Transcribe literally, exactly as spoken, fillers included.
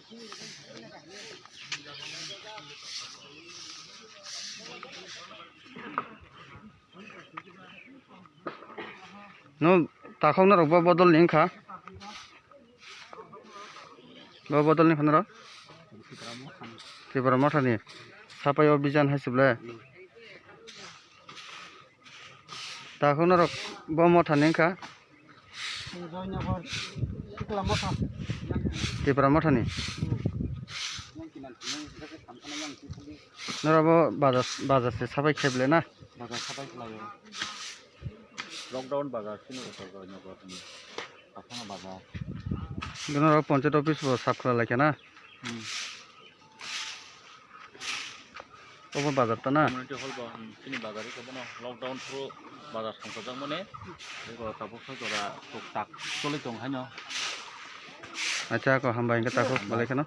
No, takhok norok bo bodol ni wngkha. Bo bodol ni wngkha norok? Tipra Motha ni. Sapai o bijan hai se ble. Takhok norok bo Motha ni wngkha. Joynagar, Sikla Motha. Tipra Motha ni. Norok bo bazar, bazar se sapai khe ble na? Bazar sapai khlai o. Lockdown bazar sini utor Joynagar ni. Takhok no bazar. Norok panchayat office bo sap khlai lai kha na? Hmm. Obo bazar ta na? Community hall bo, hmm, chini bazar iko bono lockdown phuru bazar songkojak mani. Eko tabuk soi jora tuk tak choli tong haino. Acha, ko hambai hwnkhe takhuk, hambai. Malai kheno.